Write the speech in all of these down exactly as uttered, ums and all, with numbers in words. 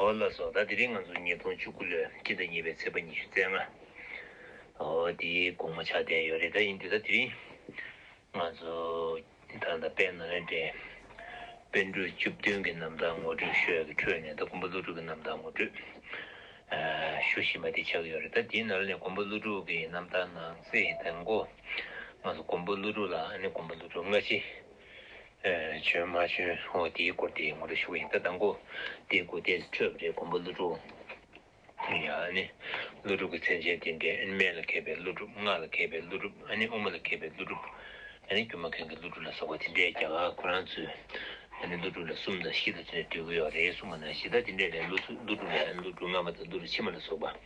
འོ་ལགས་སོ། ད་དེ་རིང་ང་ཚོ་ཉིས་སྟོང་བཅུ་དགུ་ལོའི་སྤྱི་ཟླ་གཉིས་པའི་ཚེས་པ་ཉི་ཤུ་རྩ་ལྔ། འོ་དེའི་དགོང་མོ་ཆགས་བསྡད་ཡོད་རེད། ད་ཡིན་དུས་ད་དེ་རིང་ང་ཚོ་ད་ལྟ་དཔལ་ནཱ་ལེནྡྲའི་པཎ་གྲུབ་བཅུ་བདུན་གྱི་རྣམ་ཐར་ངོ་སྤྲོད་ཞུ་ཡག་གི་ཁྲོད་ནས་ད་མགོན་པོ་ཀླུ་སྒྲུབ་ཀྱི་རྣམ་ཐར་ངོ་སྤྲོད་ཨ་ཞུ་བཞིན་པ་དེ་ཆགས་ཀྱི་ཡོད་རེད། ད་དེའི་ནང་ལ་ནས་མགོན་པོ་ཀླུ་སྒྲུབ་ཀྱི་རྣམ་ཐར་ནང་གསེས་དང་པོ་ང་ཚོ་མགོན་པོ་ཀླུ་སྒྲུབ་ལ་ཨ་ནི་མགོན་པོ་ཀླུ་སྒྲུབ་སྔ་ཕྱི་ཨ་བྱོན་མ་བྱོན་འོ་དེའི་སྐོར་དེ་ངོ་སྤྲོད་ཞུ་གི་ཡིན། ད་དང་པོ་དེའི་སྐོར་དེ་འཕྲོས་པ་རེད། མགོན་པོ་ཀླུ་སྒྲུབ། ཡང་ཨ་ནི་ཀླུ་སྒྲུབ་ཀྱི་མཚན་ཅན་དེ་འདྲའི་ཨ་ནི་སྨན་ལ་མཁས་པའི་ཀླུ་སྒྲུབ། སྔགས་ལ་མཁས་པའི་ཀླུ་སྒྲུབ། ཨ་ནི་དབུ་མ་ལ་མཁས་པའི་ཀླུ་སྒྲུབ། ཨ་ནི་སྒྱུ་མ་མཁན་གྱི་ཀླུ་སྒྲུབ་ལ་སོགས་པ་དེ་འདྲའི་རྒྱ་གར་ཁོ་རང་ཚོས་ཨ་ནི་ཀླུ་སྒྲུབ་ལ་གསུམ་དང་བཞི་དང་དེ་འདྲ་འདོད་ཀྱི་ཡོད་རེད་གསུངས་པ་ནང་བཞིན། ད་དེ་འདྲའི་ལས་ཀླུ་སྒྲུབ་ལ་ཀླུ་སྒྲུབ་སྔ་མ་དང་ཀླུ་སྒྲུབ་ཕྱི་མ་ལ་སོགས་པ།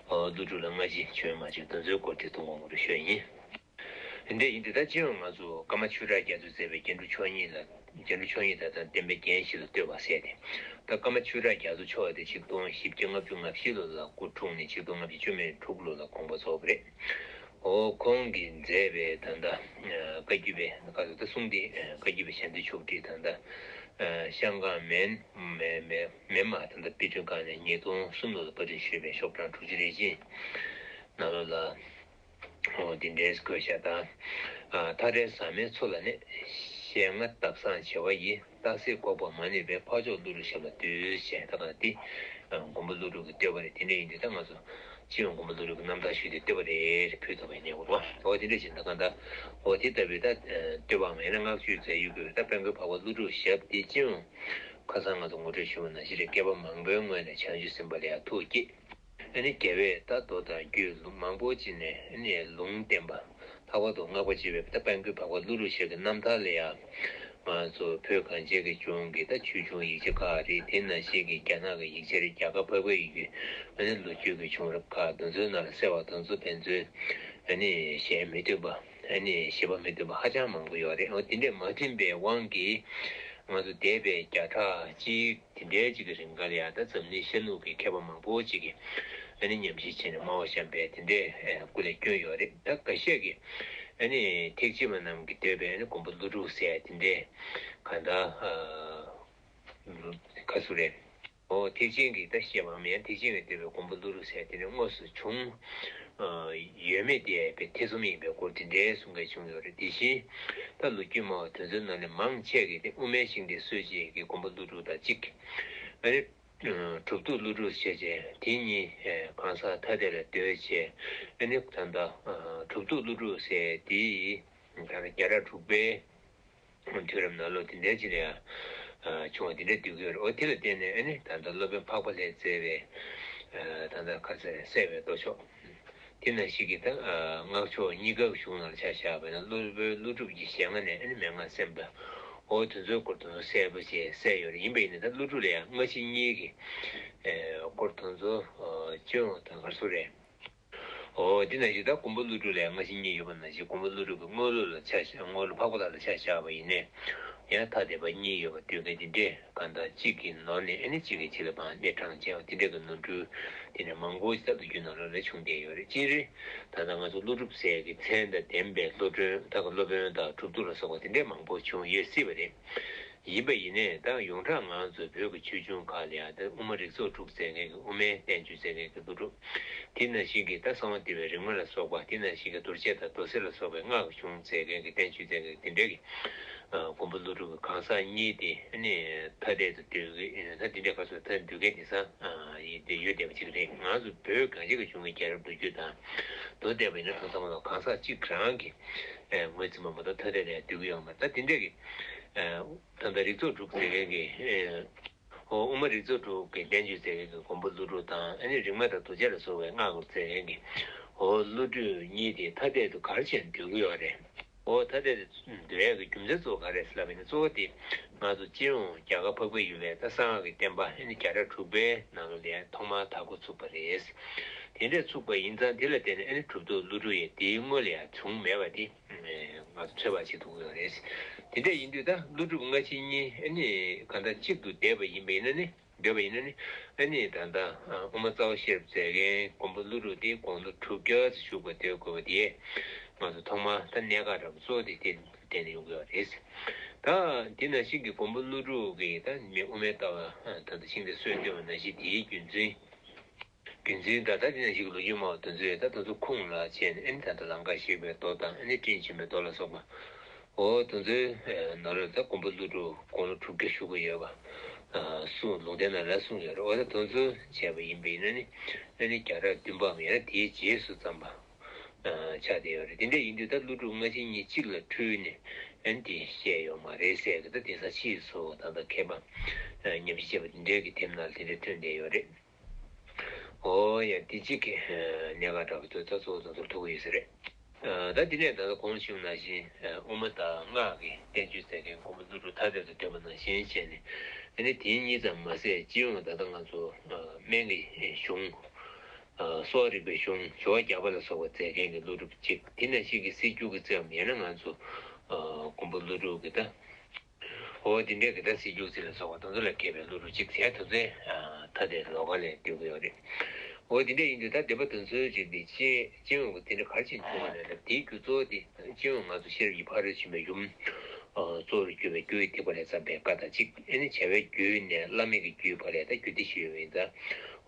ཨོ་ཀླུ་སྒྲུབ་ལ་སྔ་ཕྱི་བྱོན་མ་བྱོན་དེ་ཚོའི་སྐོར་དེ་ཐུང་ངུ་ངོ་སྤྲོད་ཞུ་ཡ་ཡིན། དེ་འདྲ་ཡིན་དུས་ད་སྤྱི་ཡོངས་ང་ཚོ་ཀརྨ་ཆོས་གྲགས་རྒྱ་མཚོས་མཛད་པའི་རྒྱན་དྲུག་མཆོག་གཉིས་ལ་རྒྱན་དྲུག་མཆོག་གཉིས་དང་ད་བསྟན་པའི་རྒྱན་བཞི་ལ་བསྟོད་པ་ཟེར་ཏེ། ད་ཀརྨ་ཆོས་གྲགས་རྒྱ་མཚོ་མཆོག་དེ་ཆིག་སྟོང་བཞི་བརྒྱ་ལྔ་བཅུ་ང་བཞི་ལོ་ལ་སྐུ་འཁྲུངས་ནས་ཆིག་སྟོང་ལྔ་བརྒྱ་བཅུ་མེད་དྲུག་ལོ་ལ་དགོངས་པ་རྫོགས་པ་རེད། འོ་ཁོང་གིས་མཛད་པའི་ད་ལྟ་བཀའ་བརྒྱུད་པའི་ཁ་ཐུག་ད་གསུང་དེ་བཀའ་བརྒྱུད་པའི་ཞལ་འདོན་ཆོག་ཁྲིད་ད་ལྟ་ཤང་ཀང་མེན་མེན་མེན་མེན་མ་ད་ལྟ་དཔེ་སྐྲུན་ཁང་ནས་ཉིས་སྟོང་གསུམ་ལོ་ལ་པར་སྐྲུན་ཞུས་པའི་ཤོག་གྲངས་དྲུག་ཅུ་རེ་གཅིག་ནང་ལོགས་ལ། འོ་འདི་འདྲའི་དགོས་ཤ་དང་། མཐའ་བྲལ་ཟག་མེད་མཚོ་ལ་གནས། ཞལ་སྔ་འདབ་བཟང་བྱེ་བ་ཡི། རྟགས་གསལ་འགོག་པ་མ་ནུས་པའི། འཕགས་མཆོག་ཀླུ་སྒྲུབ་ཞབས་ལ་འདུད། ཞེས་ད་ག་འདི་མགོན་པོ་ཀླུ་སྒྲུབ་ཀྱི་བསྟོད་པ་རེད། དེ་འདྲ་ཡིན་དུས་ད་ང་ཚོ་སྤྱི་ཡོངས་མགོན་པོ་ཀླུ་སྒྲུབ་ཀྱི་རྣམ་ཐར་ཞུས་ཏེ་བསྟོད་པ་རེ་རེ་ཕུལ་ཐུབ་པ་ཡིན་ནའི་འོ་རེད་བ། འོ་དེ་འདྲ་བྱས་ན་ད་ག་ད་འོ་དེ་ལྟ་བུའི་ད་བསྟོད་པའམ་ཡང་ན་བསྔགས་བརྗོད་མཛད་ཡུལ་གྱི་ད་དཔལ་མགོན་འཕགས་པ་ཀླུ་སྒྲུབ་ཞབས་འདི་སྤྱི་ཡོངས་ཁ་སང་ང་ཚོ་ངོ་སྤྲོད་ཞུས་པ་ནང་བཞིན་རེད། བསྐལ་པ་མང་པོའི་སྔོན་ལ་བྱང་ཆུབ་སེམས་དཔའ་ལ་ཡང་ཐུགས་བསྐྱེད། ཨ་ནི་རྒྱལ་བས་ད་མདོ་དང་རྒྱུད་ལུང་མང་པོ་ཅིག་ནས་ཨ་ནི་ལུང་བསྟན་པ། ལྷག་པར་དུ་བསྔགས་པ་བརྗོད་པའི་ད་དཔལ་མགོན་འཕགས་པ་ཀླུ་སྒྲུབ་ཞབས་ཀྱི་རྣམ་ཐར་ལ་ཡང་ང་ཚོ་བོད་གངས་ཅན་གྱི་ལྗོངས་ཀྱི་ད་ཆོས་འབྱུང་ཡིག་ཆ་ཁག་རེད། དེ་ནང་བཞིན་གྱི་རྒྱ་ནག་གི་ཡིག་ཆ་རེད། རྒྱ་གར་འཕགས་པའི་ཡི་གེ། ཨ་ནི་ལོ་རྒྱུས་ཀྱི་བྱུང་རབས་ཁག་དེ་ཚོའི་ནང་ལ་གསལ་བ་དེ་ཚོ་ཕན་ཚུན་ཨ་ནི་ཞལ་མི་མཐུན་པ། ཨ་ནི་བཞེད་པ་མི་མཐུན་པ་ཧ་ཅང་མང་པོ་ཡོད་རེད། འོ་དེ་འདྲས་མ་མཐུན་པའི་དབང་གིས་ང་ཚོ་འདས་པའི་བརྒྱ་ཕྲག་གཅིག་དེ་འདྲའི་ཅིག་གི་རིང་ག་ལ་ཡང་ད་འཛམ་གླིང་ཤར་ནུབ་ཀྱི་མཁས་པ་མང་པོ་ཅིག་གིས་ཨ་ནི་ཉམས་ཞིབ་བྱས་ནས་སྨྲ་བ་བཤམས་པའི་དེ་འདྲའི་སྐུ་ལས་བསྐྱོན་ཡོད་རེད། ད་འགའ་ཤས་ཀྱིས་ཨ་ནི་ཐེག་ཆེན་པ་རྣམས་ཀྱིས་འདོད་པའི་ཨ་ནི་མགོན་པོ་ཀླུ་སྒྲུབ་ཟེར་དེ་འདྲའི་གང་ལྟར་ཁ་སུ་རེད། འོ་ཐེག་ཆེན་གྱི་ད་བཤད་པའམ་ཡང་ཐེག་ཆེན་གྱི་འདོད་པའི་མགོན་པོ་ཀླུ་སྒྲུབ་ཟེར་དེ་ནི་དངོས་སུ་བྱུང་ཡོད་མེད་དེ་ཐེ་ཚོམ་ཡིན་པའི་སྐོར་དེ་འདྲའི་གསུང་མཁན་བྱུང་ཡོད་རེད། དེ་བཞིན་ད་ལོ་རྒྱུས་སྨྲ་བ་དེ་ཚོའི་ནང་ནས་མང་ཆེ་གིས་དེ་དབུ་མའི་ཤིང་རྟའི་སྲོལ་འབྱེད་ཀྱི་མགོན་པོ་ཀླུ་སྒྲུབ་དང་གཅིག་ཨ་ནི་གྲུབ་ཐོབ་ཀླུ་སྒྲུབ་ཞེས་བྱས་དེ་གཉིས་གང་ཟག་ཐ་དད་ལ་འདོད་བྱས། ཨ་ནི་ད་ལྟ་གྲུབ་ཐོབ་ཀླུ་སྒྲུབ་ཟེར་དེ་ད་ལྟ་བརྒྱ་ཕྲག་དྲུག་པའི་དུས་རབས་ནང་ལོགས་དེ་འདྲའི་ཅིག་ལ་ཡང་བྱུང་བ་དེ་འདྲ་འདུག་གི་ཡོད་རེད། འོ་དེ་ལ་བརྟེན་ནས་ཨ་ནི་ད་ལྟ་སློབ་དཔོན་འཕགས་པ་ལྷས་མཛད་པའི་ད་ལྟ་ཁ་ཟས་གསལ་བའི་མདོ་ཕྱོགས་དེ་ནང་བཞིན་གྱི་ད་སྔགས་ཕྱོགས་གཉིས་ཀའི་གཞུང་ནང་ལ་ཆ་བཞག་པ་ཡིན་ན་སློབ་དཔོན་ཀླུ་སྒྲུབ་ཀྱི་ཞལ་སྔ་ནས་ཨ་ནི་མན་ངག་གསན་པ། འོ་དེ་ཚོའི་སྐོར་དེ་ཚོ་གསལ་པོ་བྱས་གསལ་ཡོད་རེད། ཡིན་པ་ཡིན་ན་ད་ཀླུ་སྒྲུབ་ལ་ཡང་སྔ་ཕྱི་གཉིས་ཀྱི་སྐོར་དེ་ཚོ་སྤྱི་ཡོངས་དང་ག་རེ་ཟེར་རེད། འོ་འདི་ནང་བཞིན་ད་མགོན་པོ་ཀླུ་སྒྲུབ་ལ་ཡང་སྔ་ཕྱི་གཉིས་ཡོད་པ་ནང་བཞིན་མགོན་པོ་ཀླུ་སྒྲུབ་ཀྱི་དངོས་ལུགས་ལ་ཆ་བཞག་དངོས་ལུགས་འཕགས་པ་ལྷ་ལ་ཆ་བཞག་པ་ཡིན་ནའི་ཡང་ཐ་དད་པ་གཉིས་ཡོད་པ་འདོད་མཁན་དེ་འདྲས་གང་ལྟར་གཅིག་གི་ནང་ནས་ཨ་ནི་གཅིག་གི་ཕྱི་ལ་ཕར་སྣེ་དྲངས་བྱས་པ་དེ་འདྲས་ཀྱི་ནོར་འཁྲུལ་དེ་འདྲས་མང་པོ་ཞིག་ད་ལྟ་རྒྱུན་ནང་ལོགས་ལ་བྱུང་བསྡད་ཡོད་རེད། སྤྱིར་ད་ལྟ་ང་ཚོ་ཀླུ་སྒྲུབ་ཟེར་གྱི་མཚན་དང་ལྡན་པའི་སློབ་དཔོན་ད་ག་སློབ་དཔོན་དང་གྲུབ་ཐོབ་ལ་སོགས་པ་དེ་འདྲས་མང་པོ་བྱུང་ཡོད་སྲིད་པ་རེད། ཡིན་པ་ཡིན་ནའི་ད་ཡོངས་གྲགས་ང་ཚོ་བོད་ཀྱི་ཆོས་འབྱུང་ཁག་ལ་ཡང་ད་དབུ་མ་རིགས་ཚོགས་དྲུག་ཟེར་མཁན་གྱི་དབུ་མའི་བསྟན་བཅོས་ཟེར་མཁན་གྱི་ཀླུ་སྒྲུབ། དེ་ནང་བཞིན་གྱི་ད་གསང་བ་འདུས་པའི་རིག་མ་ལ་སོགས་པ། དེ་ནང་བཞིན་གྱི་རྡོ་རྗེ་དང་རྡོར་སེམས་ལ་སོགས་པའི་སྔགས་ཀྱི་གཞུང་ཟེར་མཁན་གྱི་བསྟན་བཅོས་ཟེར་མཁན་གྱི་དེ་འདྲའི་གི་མགོན་པོ་ཀླུ་སྒྲུབ་ཀྱི་གང་ཟག་གཉིས་དེ་ཨ་ནི་ཐ་དད་དུ་འདོད་ཀྱི་ཡིན་ན་ད་དེ་འདྲའི་ག་ཚོད་ཐ་དད་འདོད་མཁན་དེང་སང་ཡིན་དེ་ཡོད་བསྡད་པ་ཅིག་རེད། ང་ཚོ་བོད་གངས་ཅན་གྱི་ལྗོངས་ཀྱི་རྒྱལ་རབས་ལོ་རྒྱུས་དང་མདོ་བལྟས་པ་ཡིན་ན་ད་ཚང་མ་ལ་གང་ཟག་གཅིག་རང་གི་ངོས་འཛིན་པ་མ་གཏོགས་ཐ་དད་ལ་ཡང་འདོད་ཀྱི་ཡོད་མ་རེད། ད་དེ་འདྲའི་གི་ད་ལྟ་རིགས་ཚོགས་དྲུག་ཟེར་མཁན་གྱི་ཨོ་དབུ་མ་རིགས་ཚོགས་དྲུག་གི་བསྟན་བཅོས་མཛད་མཁན་གྱི་མགོན་པོ་ཀླུ་སྒྲུབ་དང་ཨ་ནི་རིག་མ་དང་རྡོ་རྗེ་ལ་སོགས་པའི་སྔགས་སྐོར་མཛད་མཁན་གྱི་ཨོ་ཀླུ་སྒྲུབ་གཉིས་དེ་ཐ་དད་དུ་ག་རེ་བྱས་ནས་འདོད་ཀྱི་ཡོད་རེད། ཨོ་ཐ་དད་དུ་འདོད་ཡག་གི་རྒྱུ་མཚན་གཙོ་བོ་ག་རེ་རེད་ལབ་པ་ཡིན་ན་གཙོ་བོ་དེ་ང་ཚོ་སྤྱི་ཡོངས་རྒྱ་གར་འཕགས་པའི་ཡུལ་ལ་ད་གསང་སྔགས་ཀྱི་བསྟན་པ་ཨ་ནི་བརྒྱ་ཕྲག་དྲུག་པའི་ནང་ལོགས་ལ་ཐོག་མར་དར་འགོ་ཚུགས་པ་རེད། དེ་འདྲས་ཚུགས་པ་ཡིན་ཙང་དེ་ལ་བརྟེན་ནས་ཨ་ནི་གྲུབ་ཐོབ་ཀླུ་སྒྲུབ་ཡང་དེའི་སྔོན་ལ་ཡང་བྱུང་མེད་པ་དེ། ང་ཚོ་ཚོད་དཔག་བྱེད་ཐུབ་ཀྱི་ཡོད་རེད། དེ་འདྲ་ཡིན་དུས་ད་ཀླུ་སྒྲུབ་སྔ་ཕྱི་གཉིས་ཨ་ནི་གང་ལྟར་གཅིག་ཏུ་བསྡེབས་པ་ཡིན་པ་ཡིན་ན་ནི་འདོད་པ་ཡིན་ན་ནི་ཨ་ནི་ད་ལྟ་དབུ་མ་རྩ་བ་ཤེས་རབ་མཛད་མཁན་མགོན་པོ་ཀླུ་སྒྲུབ་དེ་དགུང་ལོ་དྲུག་བརྒྱ་ཙམ་བཞུགས་པ་འདོད་དགོས་པ་དེ་ང་ཚོ་ཐོག་མར་ད་གནད་འགག་འདྲ་པོ་གཙོ་བོ་དེ་དེ་བསྟན་ནས་ཡོང་གི་ཡོད་རེད། ད་དེ་ནང་བཞིན་གྱི་མགོན་པོ་ཀླུ་སྒྲུབ་ཀྱིས་ད་མི་དབུ་མའི་ལྟ་བ་ད་ལྟ་ཤིང་རྟའི་སྲོལ་བཏོད་པ་ནང་བཞིན་དེའི་རྒྱུ་མཚན། རྒྱུ་མཚན་ད་ལྟ་དེ་ནང་བཞིན་གྱི་ལོ་རྒྱུས་སྨྲ་བ་དེ་ཚོས་ད་དེ་ཚོ་ཁུངས་ལ་བྱས་ནས་ཨ་ནི་ད་ལྟ་ལང་ཀར་གཤེགས་པའི་མདོ་དང་ཨ་ནི་སྤྲིན་ཆེན་པོའི་མདོ་ལ་སོགས་པ། འོ་དེ་ཚོའི་ནང་ལ་ད་མགོན་པོ་ཀླུ་སྒྲུབ་དགུང་ལོ་དྲུག་བརྒྱ་བཞུགས་ཀྱི་ཡོད་པ་གསུངས། ལུང་བསྟན་ནང་ལ་གསུངས་ཡོད་རེད། འོ་ད་དེ་ཚོ་བྱས་པ་ཡིན་པ་ཡིན་ན་ནི་ཨ་ནི་བརྒྱ་ཕྲག་བདུན་པའམ་ཡང་ན་དེའི་རྗེས་སུ་བརྩམས་པ། ཆགས་བསྡད་ཡོད་རེད། དེ་འདྲ་ཡིན་དུས་ད་ཀླུ་སྒྲུབ་སྔ་ཕྱི་གཉིས་གཅིག་ལ་འཁྲུལ་ནས་ཨ་ནི་དེ་བཤད་ཡོད་མ་རེད་ཟེར་གི། ད་དེང་སང་ཕྱིས་སུ་ད་ལྟ་མཁས་པ་ཉམས་ཞིབ་བྱས་པ་དེ་འདྲའི་གི་དེབ་ནང་ལ་དེ་འདྲ་ཐོན་བསྡད་ཡོད་རེད། འོ་ཡ། དེ་གཅིག་གི་གནད་འགག་འདྲ་པོ་ཚོ་ད་གཙོ་བོ་ད་ཚོར་ཐུག་གི་ཡོད་ས་རེད། ད་དེ་ནས་ད་ལྟ་གོང་ཞུས་ནང་བཞིན་དབུ་མ་དང་སྔགས་ཀྱི་བསྟན་བཅོས་མཛད་མཁན་མགོན་པོ་ཀླུ་སྒྲུབ་ཐ་དད་དུ་བསྟན་པ་ནང་བཞིན་བྱས་ནས་ཨ་ནི་དེ་གཉིས་ཙམ་མ་ཟད་སྤྱི་ཡོངས་ད་ལྟ་ང་ཚོ་སྨན་གྱི་གཞུང་། གསོ་བ་རིག་པའི་གཞུང་སྦྱོར་བ་རྒྱག་པ་ལ་སོགས་པ་མཛད་མཁན་གྱི་ཀླུ་སྒྲུབ་གཅིག་དེ་ནང་བཞིན་གྱི་སྲིད་བྱུས་ཀྱི་རྩིའམ་ཡང་ན་ང་ཚོ་མགོན་པོ་ཀླུ་སྒྲུབ་ཀྱི་ད། འོ་དེ་འདྲའི་གི་ད་སྲིད་བྱུས་རྩི་ལ་སོགས་པ་དེ་ཚོ་ལ་མཁས་པའི་ཀླུ་སྒྲུབ་གཅིག་བྱས་ཐུབ་ཚེ་ཐ་དད་ལོགས་ཀ་ལས་འདོད་ཀྱི་ཡོད་རེད། འོ་དེ་འདྲ་ཡིན་དུས་ད་སྡེ་པ་དེ་ཚོའི་རིགས་འདི་སྤྱི་སྤྱི་ཡོངས་ཀྱི་དེ་འདྲ་ག་རེ་བྱས་ནས་ཐོན་པ་རེད་ལབ་དེའི་རྒྱུ་གཙོ་བོ་དེ་སྤྱི་ཡོངས་ང་ཚོ་ཤེས་རབ་ཀྱི་ཕ་རོལ་ཕྱིན་པའི་ཡུམ། གཙོ་བོར་གྱུར་པའི་རྒྱུད་ཐེག་པ་ལས་བརྩམས་པའི་བཀའ་དང་གཅིག་ཨ་ནི་བྱ་བའི་རྒྱུད་ནས་བླ་མེད་ཀྱི་རྒྱུད་བར་ལས་ད་རྒྱུད་སྡེ་ཞུས་ཡོད་པ་ཡིན་ཙང་།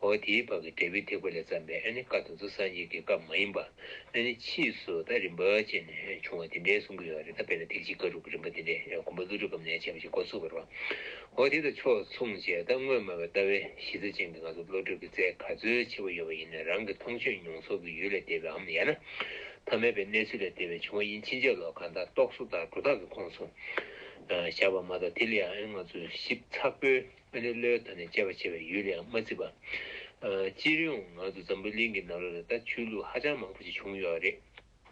འོ་དེའི་བར་གྱི་འབྲས་བུའི་ཐེག་པ་ལས་བརྩམས་པའི་ཨ་ནི་བཀའ་དེ་ཚོ་སངས་རྒྱས་ཀྱི་བཀའ་མ་ཡིན་པ། ཨ་ནི་ཕྱིས་སུ་ད་རིམ་པ་བྱས་ནས་བྱུང་བ་དེ་འདྲའི་གསུང་གི་ཡོད་རེད། ད་དཔེར་ན་ཐེག་ཆེན་བཀའ་དྲུག་གི་རིམ་པ་དེ་འདྲའི་མགོན་པོ་ཀླུ་སྒྲུབ་སྐབས་ནས་བྱས་པ་ཞིག་འགོ་ཚུགས་པ་རེད་བ། འོ་དེ་དང་ཕྱོགས་མཚུངས་བྱས་ད་དངོས་སྨྲ་བའི་ལྟ་བའི་གཞི་རྩ་ཅན་གྱི་ང་ཚོ་བློ་གྲོས་ཀྱི་རྩལ་ག་ཚོད་ཆེ་བོ་ཡོད་པ་ཡིན་ན་རང་གི་མཐོང་ཆོས་མྱོང་ཚོར་གྱི་ཡུལ་ལས་འདས་པའམ་ཡང་ན་ཐ་མལ་པའི་གནས་ཚུལ་ལས་འདས་པའི་བྱུང་བ་ཡིན་ཕྱིན་ཆད་ལ་གང་ལྟར་རྟོག་བཟོ་དང་སྒྲོ་བཏགས་ཀྱི་ཁོངས་སུ་བཞག་པ་མ་གཏོགས་དེ་ལ་ཡང་ང་ཚོས་ཞིབ་ཚགས་པོའི་ཨ་ནི་བློའི་ཐོག་ནས་དཔྱད་པ་བྱས་པའི་ཡུལ་ལ་ཡང་མ་བརྩིས་པ། སྤྱིར་ཡང་ང་ཚོ་འཛམ་བུ་གླིང་གི་ནང་ལོགས་ལ་ད་ཆོས་ལུགས་ཧ་ཅང་མང་པོ་ཞིག་བྱུང་ཡོད་རེད།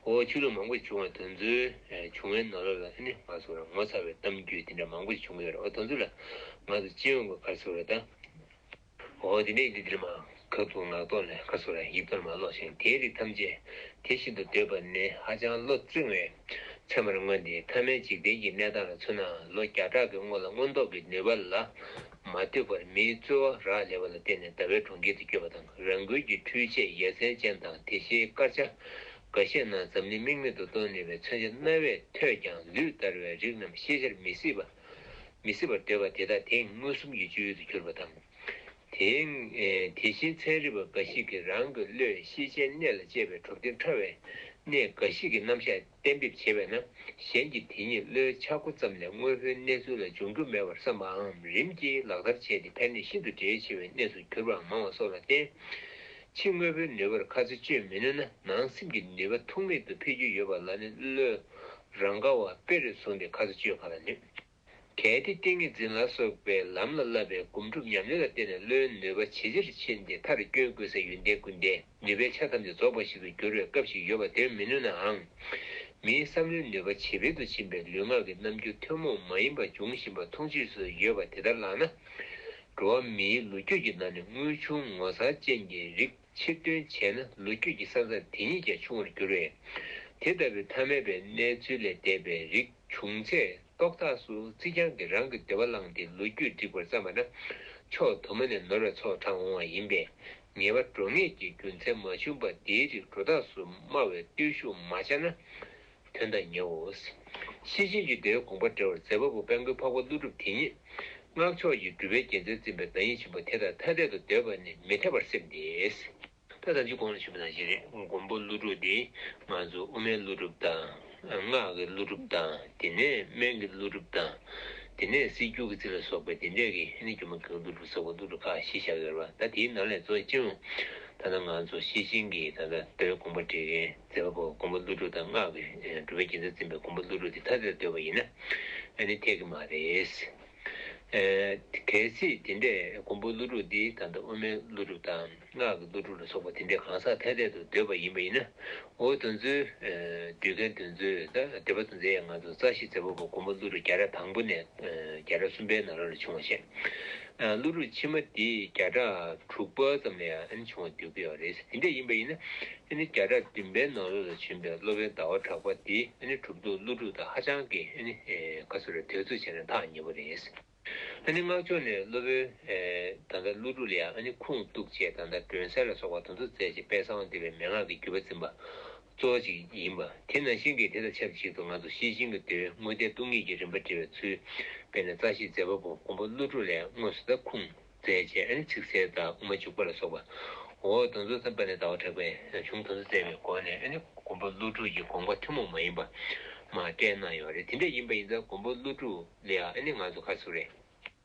འོ་ཆོས་ལུགས་མང་པོ་ཞིག་བྱུང་བ་དེ་ཚོའི་བྱུང་བའི་ནང་ལོགས་ལ་ཨ་ནི་ང་ཚོ་རང་ངོ་མཚར་བའི་གཏམ་རྒྱུད་དེ་འདྲ་མང་པོ་ཞིག་བྱུང་ཡོད་རེད། འོ་དེ་ཚོ་ལ་ང་ཚོ་སྤྱི་ཡོངས་ཀྱི་ག་རེ་ཟེར་བ་རེད་ད། འོ་དེ་འདྲའི་འདི་འདིར་མ་ཁ་ཐུག་ངག་ཐོག་ནས་ཁ་སོ་ར་ཡིབ་ཐོར་མ་ཀློག་ཞིང་དེའི་རིགས་ཐམས་ཅད་དེ་བཞིན་དུ་འདོད་པ་ནི་ཧ་ཅང་བློ་བཙིང་བའི་ཚད་མར་མངོན་ཏེ་ཐ་མལ་འཇིག་རྟེན་གྱི་གནས་སྟངས་ལ་མཚོན་ན་ལོ་བརྒྱ་ཕྲག་གི་སྔོན་ལ་མངོན་རྟོགས་ཀྱི་ནུས་པ་ལ་མ་ལྟོས་པར་མིའི་རྩོལ་བ་རག་ལས་པ་ལ་བརྟེན་ནས་ཟླ་བའི་གྲོང་ཁྱེར་དུ་བསྐྱོད་པ་དང་རང་འགུལ་གྱིས་འཕྲུལ་ཆས་ཡ་མཚན་ཅན་དང་དེ་བཞིན་དཀར་ཆ་འགའ་ཤས་རྣམས་འཛམ་གླིང་དམིགས་མེད་དུ་གཏོང་ནུས་པའི་མཚོན་ཆ་རྣ་བས་ཐོས་ཀྱང་ལུས་འདར་བའི་རིགས་རྣམས་ཤེས་བྱར་མི་སྲིད་པ། མི་སྲིད་པར་འདོད་པ་དེ་དག་དེང་མངོན་སུམ་གྱི་སྤྱོད་ཡུལ་དུ་གྱུར་པ་དང་། དེ་དེ་བཞིན་ཚན་རིག་པ་འགའ་ཞིག་གིས་རང་གི་བློས་ཤེས་བྱའི་གནས་ལ་དཔྱད་པའི་གྲུབ་དོན་ཕྲ་བའི་གནས་འགའ་ཞིག་གི་རྣམ་གཞག་གཏན་འབེབས་བྱས་པས་ན་གཞན་གྱིས་དེ་ཉིད་བློའི་འཆར་སྒོ་ཙམ་ལས་དངོས་པོའི་གནས་ཚུལ་ལ་འཇོག་རྒྱུ་མེད་པར་བསམ་པའམ་རིམ་གྱིས་ལག་བསྟར་བྱས་ཏེ་ཕན་ནུས་ཤིན་ཏུ་འབྲས་ཆེ་བའི་གནས་སུ་གྱུར་པའང་མང་བ་སོགས་ལ་བརྟེན། ཕྱི་དངོས་པོའི་ནུས་པར་ཁ་ཚ་གཅོད་མི་ནུས་ན་ནང་སེམས་ཀྱི་ནུས་པ་ཐུག་མེད་དུ་འཕེལ་རྒྱུ་ཡོད་པ་ལ་ནི་བློས་རང་དགའ་བ་དཔེ་རུ་བཟུང་སྟེ་ཁ་ཚ་གཅོད་ག་ལ་ནུས། གལ་ཏེ་ཏིང་ངེ་འཛིན་ལ་སོགས་པའི་ལམ་ལ་བསླབ་པའི་སྒོམ་སྒྲུབ་ཉམས་ལེན་ལ་བརྟེན་ནས་བློའི་ནུས་པ་ཇེ་ཆེར་ཕྱིན་ཏེ་མཐར་སྐྱོན་ཀུན་ཟད་ཡོན་ཏན་ཀུན་ལྡན་ནུས་པའི་ཆ་ཐམས་ཅད་རྫོགས་པ་ཞིག་ཏུ་འགྱུར་བའི་སྐབས་ཤིག་ཡོད་པ་དེར་མི་ནུས་ནའང་། མིའི་བསམ་བློའི་ནུས་པ་ཇེ་སྦས་སུ་ཕྱིན་པའི་ལུས་ངག་གི་རྣམ་འགྱུར་ཐུན་མོང་མ་ཡིན་པ་འབྱུང་བཞིན་པ་མཐོང་ཆོས་སུ་ཡོད་པ་དེ་ལྟར་ལགས་ན། འགྲོ་བ་མིའི་ལོ་རྒྱུས་ཀྱི་ནང་ནས་དངུལ་ཆུང་ངོ་མཚར་ཅན་གྱི་རིགས། ཕྱིར་འདོན་བྱས་ན་ལོ་རྒྱུས་ཀྱི་ས་མཚམས་དེ་ཉིད་ཀྱང་ཆུང་བར་འགྱུར་བས། དེ་ལྟ་བུའི་ཐ་མལ་པའི་གནས་ཚུལ་ལས་འདས་པའི་རིགས་བྱུང་ཚད་རྟོག་བཏགས་སུ་རྩིས་རྐྱང་གིས་རང་གི་འདོད་པ་བླངས་ཏེ་ལོ་རྒྱུས་བསྒྲིགས་པར་བརྩམས་པ་ན་ཕྱོགས་དུ་མ་ནས་ནོར་བའི་ཚོགས་དྲངས་འོང་བ་ཡིན་པས་ངེས་པ་འགྲོ་ངེས་ཀྱི་རྒྱུ་མཚན་མ་བྱུང་པར་འདིའི་རིགས་སྒྲོ་བཏགས་སུ་སྨྲ་བའི་བརྟུལ་ཞུགས་མ་བྱས་ན། དོན་དང་ཉེའོ། ཤེར་ཕྱིན་གྱི་མདོའི་དགོངས་པ་འགྲེལ་བར་མཛད་པ་པོ་དཔལ་མགོན་འཕགས་པ་ཀླུ་སྒྲུབ་དེ་ཉིད་སྔགས་ཕྱོགས་ཀྱི་གྲུབ་པའི་རྒྱལ་མཚན་འཛིན་པའི་བདག་ཉིད་ཆེན་པོ་དེ་དང་ཐ་དད་དུ་འདོད་པ་ནི་མི་འཐད་པར་སེམས་ཏེ། ད་ད་ཅི་གོང་ལ་ཞུས་པ་ནང་བཞིན་རེད། མགོན་པོ་ཀླུ་སྒྲུབ་དེ་ང་ཚོ་དབུ་མའི་ཀླུ་སྒྲུབ་དང་། སྔགས་ཀྱི་ཀླུ་སྒྲུབ་དང་། དེ་ནས་སྨན་གྱི་ཀླུ་སྒྲུབ་དང་། དེ་ནས་སྲིད་རྒྱུད་ཀྱི་རྩིས་ལ་སོགས་པའི་དེ་འདྲས་ཀྱི་ཨ་ནི་སྒྱུ་མ་མཁན་ཀླུ་སྒྲུབ་ཟེར་བ་ཀླུ་སྒྲུབ་ཁག་བཞི་བཞག་ཡོད་རེད་བ། ད་དེའི་ནང་ལས་གཙོ་ཆེ་ཤོས་ད་ལྟ་ང་ཚོ་ཤེར་ཕྱིན་གྱི་ད་ལྟ་མདོའི་དགོངས་པ་འགྲེལ་མཁན་མཛད་པ་པོ་མགོན་པོ་ཀླུ་སྒྲུབ་དང་སྔགས་ཀྱི་གྲུབ་པའི་རྒྱལ་མཚན་འཛིན་པའི་མགོན་པོ་ཀླུ་སྒྲུབ་དེ་ཐ་དད་འདོད་པ་ཡིན་ན་ཨ་ནི་འཐད་ཀྱི་མ་རེད། གལ་སྲིད་དེ་འདྲས་མགོན་པོ་ཀླུ་སྒྲུབ་འདི་ད་ལྟ་དབུ་མའི་ཀླུ་སྒྲུབ་དང་སྔགས་ཀྱི་ཀླུ་སྒྲུབ་ལ་སོགས་པ་དེ་འདྲས་གང་ཟག་ཐ་དད་དུ་འདོད་པ་ཡིན་པ་ཡིན་ན། འོ་དེ་ཚོའི་ཨེ་འདོད་མཁན་དེ་ཚོས་ད་འདོད་པ་དེ་ཚོས་ཡང་ང་ཚོ་རྩ་ཤེ་མཛད་པ་པོ་མགོན་པོ་ཀླུ་སྒྲུབ་རྒྱ་གྲགས་དང་པོ་ནས་ཨེ་རྒྱ་གྲགས་གསུམ་པའི་ནང་ལོགས་ལ་བྱུང་བ་བཤད། ཨ་ཀླུ་སྒྲུབ་ཕྱི་མ་དེ་རྒྱ་གྲགས་དྲུག་པ་ཙམ་ལ་ཡང་ཨ་ནི་བྱུང་བ་འདོད་ཀྱི་ཡོད་རེད། དེ་འདྲ་ཡིན་པ་ཡིན་ན་ཨ་ནི་རྒྱ་གྲགས་བདུན་པའི་ནང་ལོགས་ལ་བྱོན་པའི་སློབ་དཔོན་ཟླ་བ་གྲགས་པ་དེ་ཨ་ནི་གྲུབ་ཐོབ་ཀླུ་སྒྲུབ་དང་ཧ་ཅང་གི་ཨ་ནི་ཨེ་ག་ཚོད་རེད་དོད་ཚོད་བྱས་ན་ཐག་ཉེ་པོ་རེད། ཨ་ནི་སྔགས་ཕྱོགས་ནས་སློབ་དཔོན་ཨེ་ད་ལྟ་ཀླུ་སྒྲུབ་ལ་ཡང་ཨ་ནི་ཁུངས་གཏུགས་བྱས་ད་ལྟ་སྒྲོན་གསལ་ལ་སོགས་པ་དེ་ཚོ་མཛད་ཅིང་དཔལ་གསང་བ་འདུས་པའི་མན་ངག་གི་བརྒྱུད་པ་འཛིན་པ་ གཙོ་བོ་ཅིག་ཡིན་པ། དེ་ནང་བཞིན་གྱི་དེ་དང་ཆབས་ཅིག་ཏུ་ང་ཚོ་ཤེར་ཕྱིན་གྱི་མདོའི་དངོས་བསྟན་སྟོང་ཉིད་ཀྱི་རིམ་པ་འབྲི་བའི་ཚུལ། དཔེར་ན་རྩ་ཤེས་མཛད་པ་པོ་མགོན་པོ་ཀླུ་སྒྲུབ་ལས་དངོས་སུ་ད་ཁུངས་བཙལ་བྱས། ཨ་ནི་ཚིག་གསལ་དང་དབུ་མ་འཇུག་པ་ལ་སོགས་པ། འོ་དེ་ཚོ་ད་དཔལ་ལྡན་ཟླ་བ་གྲགས་པས་གཞུང་དེ་ཚོ་བཙལ་བའི་སྒོ་ནས། ཨ་ནི་མགོན་པོ་ཀླུ་སྒྲུབ་ཀྱི་དགོངས་པ་ཐུན་མོང་མ་ཡིན་པ་མར་བཀྲལ་གནང་ཡོད་རེད། དེ་འདྲ་ཡིན་པ་ཡིན་ཙང་མགོན་པོ་ཀླུ་སྒྲུབ་ལ་ཡང་ཨ་ནི་ང་ཚོ་ག་ཚོད་རེད།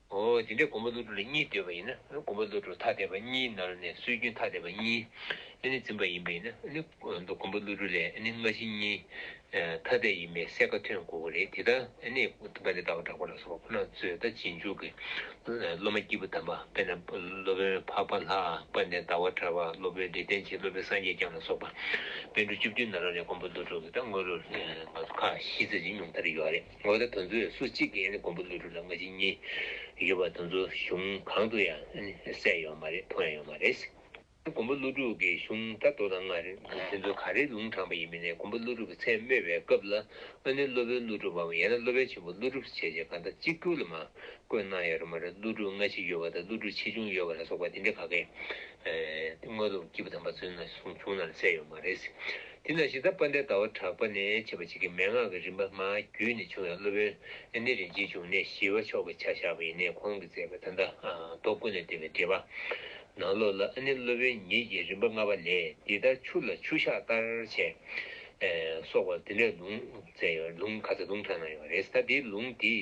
འོ་དེ་འདྲའི་མགོན་པོ་ཀླུ་སྒྲུབ་ལ་གཉིས་བསྟོད་པ་ཡིན་ན། མགོན་པོ་ཀླུ་སྒྲུབ་ཐ་དད་པ་གཉིས་ནང་ནས་སྲོལ་རྒྱུན་ཐ་དད་པ་གཉིས་ཨ་ནི་འཛིན་པ་ཡིན་པ་ཡིན་ན། ཨ་ནི་མདོ་མགོན་པོ་ཀླུ་སྒྲུབ་ལས་ཨ་ནི་སྔ་ཕྱི་གཉིས་ཐ་དད་ཡིན་པའི་གསལ་ཁ་ཐོན་དགོས་ཀྱི་རེད། དེ་ལྟར་ཨ་ནི་དཔལ་ལྡན་ཟླ་བ་གྲགས་པ་ལ་སོགས་པ་ཁོ་རང་ཚོས་ད་རྗེས་འཇུག་གི་སློབ་མ་སྐྱེས་བུ་དམ་པ། དཔེར་ན་སློབ་དཔོན་འཕགས་པ་ལྷ། དཔལ་ལྡན་ཟླ་བ་གྲགས་པ། སློབ་དཔོན་ལེགས་ལྡན་འབྱེད། སློབ་དཔོན་སངས་རྒྱས་བསྐྱངས་ལ་སོགས་པ། པཎ་གྲུབ་བཅུ་བདུན་ནང་ལོགས་ནས་མགོན་པོ་ཀླུ་སྒྲུབ་ཀྱི་ད་དངོས་གྲུབ་ང་ཚོ་ཁག་བཞི་ཙམ་ཅིག་ཉུང་མཐར་ཡོད་རེད། འོ་ད་དེ་ཚོས་སུ་གཅིག་གིས་ཨ་ནི་མགོན་པོ་ཀླུ་སྒྲུབ་ལ་སྔ་ཕྱི་གཉིས་ཡོད་པ་དེ་ཚོ་གཞུང་གང་དུ་ཡང་ཨ་ནི་གསལ་ཡོད་མ་རེད། མཐོང་ཡང་ཡོད་མ་རེད། མགོན་པོ་ཀླུ་སྒྲུབ་ཀྱི་གཞུང་ད་མདོ་དང་སྔགས་རེད། དེ་ཚོ་ག་རེ་ལུང་དྲངས་པ་ཡིན་མིན་ནས། མགོན་པོ་ཀླུ་སྒྲུབ་ཀྱི་མཚན་སྨོས་པའི་སྐབས་ལ་ཨ་ནི་སློབ་དཔོན་ཀླུ་སྒྲུབ་པའམ་ཡང་ན་སློབ་དཔོན་ཆེན་པོ་ཀླུ་སྒྲུབ་ཟེར་བྱས་གང་ལྟར་གཅིག་གྱུར་ལ་མར་བཀོད་གནང་ཡོད་རེད་མ་རེད། ཀླུ་སྒྲུབ་སྔ་ཕྱི་ཡོད་པ་དང་ཀླུ་སྒྲུབ་ཆེ་ཆུང་ཡོད་པ་ལ་སོགས་པ་དེ་འདྲ་ག་གེ་ཨེ་དངོས་ལུགས་སྐྱེས་བུ་དམ་པ་ཚོའི་ནང་གསུང་གཞུང་ནང་ལ་གསལ་ཡོད་མ་རེད། དེ་ནང་བཞིན་ད་དཔལ་ལྡན་ཟླ་བ་གྲགས་པ་ནས་བྱས་པ་ཅིག་གི་མན་ངག་གི་རིམ་པ་མར་བརྒྱུད་ནས་བྱུང་བའི་སློབ་དཔོན་ཨ་ནི་རིན་ཆེན་འབྱུང་གནས་ཞི་བ་མཆོག་གི་ཆ་བཞག་པ་ཡིན་ནའི། ཁོང་གིས་མཛད་པའི་ད་ལྟ་མདོ་ཀུན་ནས་བཏུས་པའི་འགྲེལ་པ་ནང་ལོགས་ལ་ཨ་ནི་སློབ་དཔོན་ཉིད་ཀྱིས་རིམ་པ་ལྔ་པ་ལས། འདི་ལྟར་ཆུ་ལ་ཆུ་ཞགས་ལྟར་བྱས། ཨེ་སོགས་པ་དེ་འདྲའི་ལུང་མཛད་ཡོད། ལུང་ཁ་ཚ་ལུང་དྲངས་གནང་ཡོད་རེད། ད་དེའི་ལུང་དེ་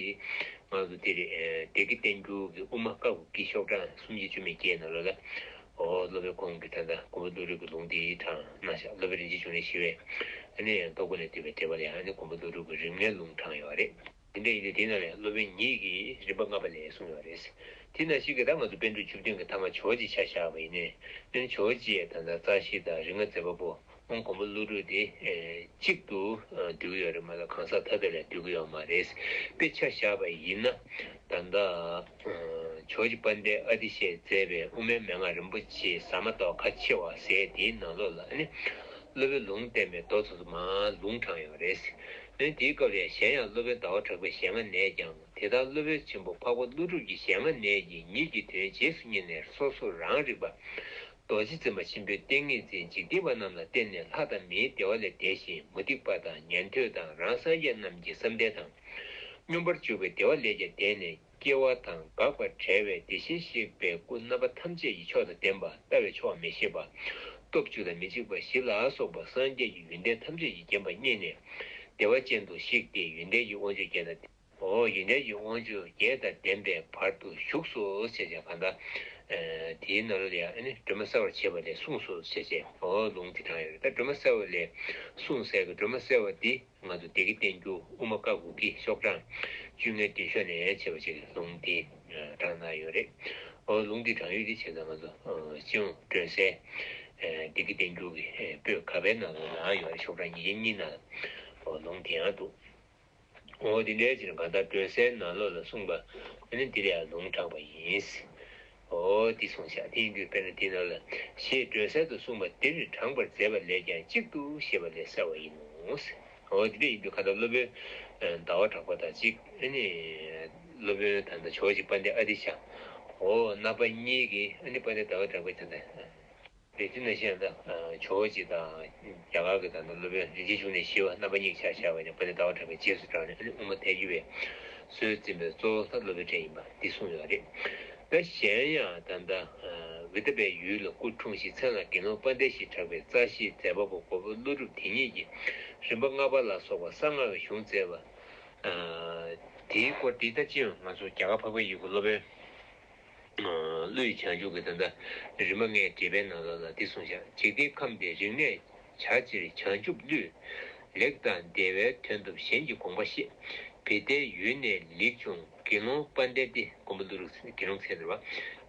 ང་ཚོ་དེ་རེད། ཨེ་བདེ་སྐྱིད་བསྟན་འགྱུར་གྱི་དབུ་མ་ཀ་གུ་ཀི་ཤོག་གྲངས་སུམ་བརྒྱ་བཅུ་མེད་བརྒྱད་ནང་ལོགས་ལ། འོ་སློབ་དཔོན་ཁོང་གིས་ད་ལྟ་མགོན་པོ་ཀླུ་སྒྲུབ་ཀྱི་ལུང་དེ་དྲངས་གནང་ཤག་སློབ་དཔོན་རིན་ཆེན་འབྱུང་གནས་ཞི་བས་ཨ་ནི་མདོ་ཀུན་ནས་བཏུས་པའི་འགྲེལ་པ་ལ་ཡང་ཨ་ནི་མགོན་པོ་ཀླུ་སྒྲུབ་ཀྱི་རིམ་ལྔའི་ལུང་དྲངས་ཡོད་རེད། དེ་འདྲ་ཡིན་དུས་དེའི་ནང་ལ་སློབ་དཔོན་ཉིད་ཀྱིས་རིམ་པ་ལྔ་པ་ལས་གསུངས་ཡོད་རེད། དེ་ནང་བཞིན་གྱི་ད་ང་ཚོ་པཎ་གྲུབ་བཅུ་བདུན་གྱི་ཐ་མ་ཇོ་བོ་རྗེ་ཆ་བཞག་པ་ཡིན་ནའི། ཨ་ནི་ཇོ་བོ་རྗེས་ད་ལྟ་རྩ་ཤེས་དང་རིགས་ལྔ་མཛད་པ་པོ། ཨང་མགོན་པོ་ཀླུ་སྒྲུབ་དེ་ཨེ་གཅིག་ཏུ་ཨ་འདུས་ཀྱི་ཡོད་རེད་མ་གཏོགས་གང་ཟག་ཐ་དད་ལ་འདུས་ཀྱི་ཡོད་མ་རེད། དཔེ་ཆ་བཞག་པ་ཡིན་ན། ད་ལྟ་ཨ་ཇོ་བོ་རྗེ་དཔལ་ལྡན་ཨ་ཏི་ཤས་མཛད་པའི་དབུ་མའི་མན་ངག་རིན་པོ་ཆེའི་ཟ་མ་ཏོག་ཁ་ཕྱེ་བ་ཟེར་དེའི་ནང་ལོགས་ལ་ཨ་ནི་སློབ་དཔོན་ལུང་བསྟན་པའི་མདོ་ཚོ་ཚོ་མར་ལུང་དྲངས་ཡོད་རེད། ཨ་ནི་དེའི་སྐབས་ལ་ཡང་གཞན་ཡང་སློབ་དཔོན་ཟླ་བ་གྲགས་པའི་ཞལ་སྔ་ནས་ཀྱང་། དེ་ལྟར་སློབ་དཔོན་ཆེན་པོ་འཕགས་པ་ཀླུ་སྒྲུབ་ཀྱི་ཞལ་སྔ་ནས་ཀྱི་ཉིད་ཀྱི་དོན་རྗེས་སུ་བསྙེན་ནས་སོ་སོ་རང་རིག་པ། རྡོ་རྗེ་འཛིན་པ་ཆེན་པོའི་ཏིང་ངེ་འཛིན་འཇིག་རྟེན་པ་རྣམས་ལ་བརྟེན་ནས་ལྷ་དང་མིའི་བདེ་བ་ལས་འདས་ཤིང་། མུ་སྟེགས་པ་དང་ཉན་ཐོས་དང་རང་སངས་རྒྱས་རྣམས་ཀྱི་བསམ་གཏན་དང་། སྙོམས་པར་འཇུག་པའི་བདེ་བ་ལས་ཀྱང་འདས་ནས་སྐྱེ་བ་དང་འགག་པར་བྲལ་བའི་བདེ་གཤེགས་གཤེགས་པའི་སྐུ་རྣམ་པ་ཐམས་ཅད་ཀྱི་མཆོག་དང་ལྡན་པ། ལྟ་བས་ཆོག་མི་ཤེས་པ། སྟོབས་བཅུ་དང་མི་འཇིགས་པ་བཞི་ལ་སོགས་པ་སངས་རྒྱས་ཀྱི་ཡོན་ཏན་ཐམས་ཅད་ཀྱིས་བརྒྱན་པ་བརྙེས་ནས་བདེ་བ་ཅན་དུ་གཤེགས་ཏེ། ཡོན་ཏན་གྱི་དབང་ཕྱུག་བརྒྱད་དང་། འོ་ཡོན་ཏན་གྱི་དབང་ཕྱུག་བརྒྱད་དང་ལྡན་པའི་བར་དུ་བཞུགས་སོ་ཞེས་བྱ་བ་དང་། ཨ་དེའི་ནང་ལ་ཡང་ཨ་ནི་སྒྲོན་མ་གསལ་བར་བྱེད་པ་ལས་གསུངས་སོ་ཞེས་བྱ་བའི་འོ་ལུང་དེ་དྲངས་ཡོད་རེད། ད་སྒྲོན་མ་གསལ་བ་ལས་གསུངས་ཟེར་གི། སྒྲོན་མ་གསལ་བ་འདི་ང་ཚོ་བདེ་སྐྱིད་བསྟན་འགྱུར་དབུ་མ་ཀ་གུ་ཀི་ཤོག་གྲངས་བཅོ་ལྔའི་མདུན་ཤོག་ནས་བྱས་པ་ཞིག་ལུང་དེ་དྲངས་གནང་ཡོད་རེད། འོ་ལུང་དེ་དྲངས་ཡོད་དེ་བྱས་ཙང་ང་ཚོ་སྤྱི་ཡོངས་སྒྲོན་གསལ་བདེ་སྐྱིད་བསྟན་འགྱུར་གྱི་པོད་ག་པའི་ནང་ལ་ཡང་ཡོད་རེད། ཤོག་གྲངས་ཉིས་བརྒྱ་གཉིས་ནང་ལ་འོ་ལུང་དེ་ཡང་འདུག་འོ་དེ་འདྲའི་ཕྱིར་གང་ལྟར་སྒྲོན་གསལ་ནང་ལོགས་ལ་གསུངས་པ་ཨ་ནི་འདིར་ཡང་ལུང་དྲངས་པ་ཡིན། འོ་འདི་གསུངས་ཤག་དེ་ཡིན་དུས་དཔེར་ན་འདི་ནང་ལ་ཞེས་སྒྲོན་གསལ་དུ་གསུངས་པ་འདིར་དྲངས་པར་མཛད་པ་ལས་ཀྱང་གཅིག་ཏུ་ཞེས་པ་ལས་གསལ་བ་ཡིན་ནོ། འོ་དེ་འདྲ་ཡིན་དུས་གང་ལྟར་སློབ་དཔོན་ཟླ་བ་གྲགས་པ་དང་གཅིག་ཨ་ནི་སློབ་དཔོན་ད་ལྟ་ཇོ་བོ་རྗེ་དཔལ་ལྡན་ཨ་ཏི་ཤ། འོ་རྣམ་པ་གཉིས་ཀྱིས་ཨ་ནི་དཔལ་ལྡན་ཟླ་བ་གྲགས་པའི་ད་ལྟ། རེད། དེ་ནང་བཞིན་ད་ཇོ་བོ་རྗེ་དང་རྒྱ་གར་གྱི་ད་ལྟ་སློབ་དཔོན་རིན་ཆེན་འབྱུང་གནས་ཞི་བ་རྣམ་པ་གཉིས་ཆ་བཞག་པ་ཡིན་ན། དཔལ་ལྡན་ཟླ་བ་གྲགས་པའི་རྗེས་སུ་འབྲངས་ནས་ཨ་ནི་དབུ་མ་ཐལ་འགྱུར་བའི་སྲོལ་འཛིན་པའི་གཙོ་བོ་ད་སློབ་དཔོན་ཕྲན་ཡིན་པ་འདི་གསུངས་ཡོད་རེད། ད་གཞན་ཡང་ད་ལྟ་བི་ཏ་པའི་ཡུལ་ལ་སྐུ་འཁྲུངས་ཤིང་མཚན་ལ་དགེ་སློང་དཔལ་ལྡན་ཞེས་གྲགས་པའི་རྩ་ཤེས་མཛད་པ་པོ་མགོན་པོ་ཀླུ་སྒྲུབ་དེ་ཉིད་ཀྱིས་རིམ་པ་ལྔ་པ་ལ་སོགས་པ་གསང་སྔགས་ཀྱི་གཞུང་བསྩལ་བ། དེའི་སྐོར་འདི་ད་ཅི་ཡང་ང་ཚོ་རྒྱ་གར་འཕགས་པའི་ཡུལ་གྱི་སློབ་དཔོན། ཀླུ་ཡི་བྱང་ཆུབ་ཀྱི་ད་ལྟ་རིམ་པ་ལྔའི་འགྲེལ་པའི་ནང་ལོགས་ལ་འདི་གསུངས་ཤག་འཇིག་རྟེན་ཁམས་འདིར་རིག་གནས་བྱ་ཕྱིར་བྱང་ཆུབ་བསླུས། ལེགས་དང་བདེ་བའི་དོན་སྟོབས་གཞན་གྱི་དགོངས་པ་བཤད། བི་ཏའི་ཡུལ་ནས་ལེགས་བྱུང་དགེ་སློང་དཔལ་ལྡན་ཏེ། མགོན་པོ་ཀླུ་སྒྲུབ་དགེ་སློང་ཟེར་བ།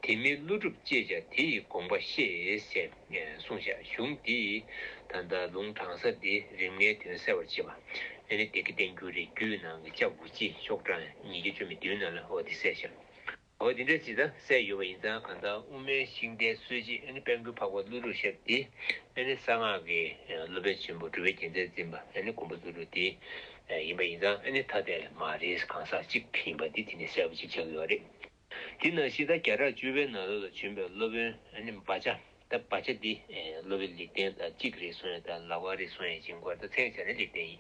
དེ་མིན་ཀླུ་སྒྲུབ་ཅེས་བྱ་དེ་ཡི་དགོངས་པ་བཤད་ཟེར་གསུངས་ཤག་གཞུང་འདི་ད་ལྟ་ལུང་དྲངས་ས་འདི་རིམ་ལྔའི་དོན་གསལ་བར་བྱེད་པ། ཨ་ནི་བདེ་སྐྱིད་བསྟན་འགྱུར་རེད། རྒྱུད་ནང་གི་ལྕགས་འུ་ཅི་ཤོག་གྲངས་ཉིས་བརྒྱ་བཅུ་མེད་བདུན་ནང་ལ་འོ་འདི་གསལ་ཤག་འོ་འདི་འདྲ་ཅིག་ད་གསལ་ཡོད་པ་ཡིན་ཙང་། གང་ལྟར་དབུ་མའི་ཤིང་རྟའི་སྲོལ་འབྱེད་ཨ་ནི་དཔལ་མགོན་འཕགས་པ་ཀླུ་སྒྲུབ་ཞབས་འདི་ཨ་ནི་གསང་སྔགས་ཀྱི་སློབ་དཔོན་ཆེན་པོ་གྲུབ་པའི་རྒྱལ་མཚན་འཛིན་པ་ཨ་ནི་མགོན་པོ་ཀླུ་སྒྲུབ་འདི་ཡིན་པ་ཡིན་ཙང་། ཨ་ནི་ཐ་དད་མ་རེད། གང་ཟག་གཅིག་ཡིན་པ་འདི་དེ་ནས་གསལ་པོ་ཅིག་ཆགས་ཡོད་རེད། དེ་ནང་བཞིན་ད་བརྒྱ་ཕྲག་བཅུ་པའི་ནང་ལོགས་ལ་བྱོན་པའི་སློབ་དཔོན་ཨ་ནི་བ་ཅ། ད་བག་ཆགས་འདི་སློབ་དཔོན་ལེགས་ལྡན་དང་གཅིག་རེད་གསུངས་ཡ། ད་ལག་པ་རེད་གསུངས་ཡ་ཅིག་མགོར་ད་མཚན་གྱི་ཆ་ནས་ལེགས་ལྡན་